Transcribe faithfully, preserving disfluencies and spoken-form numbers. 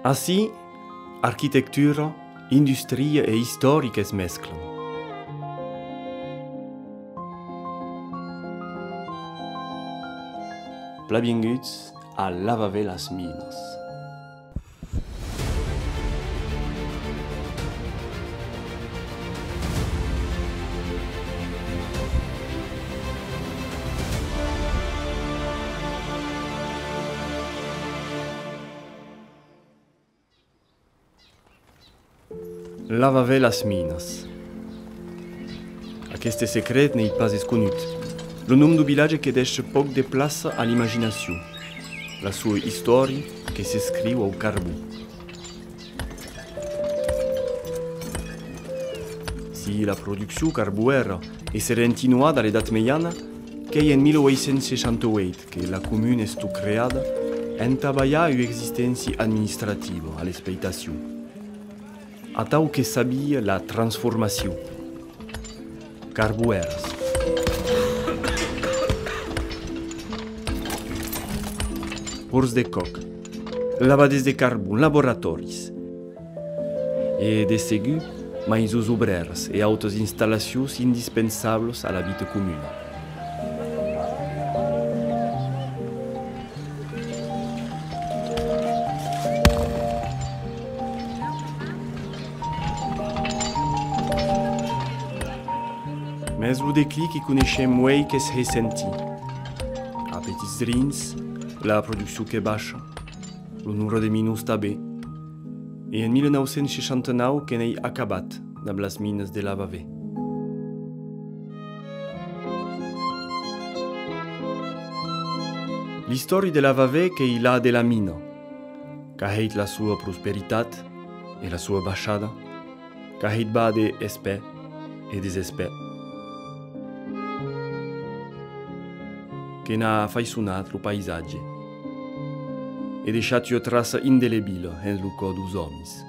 Ací, arquitectura, industria e istòria que's mesclan. Plan vienguts a Lavavés las Minas. Lavavés las Minas. Aqueste secret n'ei pas esconut. Lo nom deu vilatge que dèisha pauc de plaça a l'imaginacion. La sua istòria que s'escriu au carbon. Si la produccion carboèra e serà entinhada a l'Edat Mejana, qu'ei en mil ueit cents seishanta ueit que la comuna estó creada entà balhar ua existéncia administrativa a l'espeitacion. Atau que s'avia la transformacion. Carboèras. Hòrns de còc. Lavaders de carbon, laboratòris. E, de segur, maisons obrèras e autras installacions indispensablas a la vita comuna. Mès lo declic i coneishem uei que's hè sentir. A petits drins, la produccion que baisha, lo nombre de minos tanben. E en mil nau cents seishanta nau que n'ei acabat dab las minas de Lavavés. L'istòria de Lavavés qu'ei la de la mina, qu'a hèit la sua prosperitat e la sua baishada, qu'a hèit vàder espè e desespè, que n'a afaisonat lo paisatge e deishat ua traça indelebila hens lo còr deus òmis.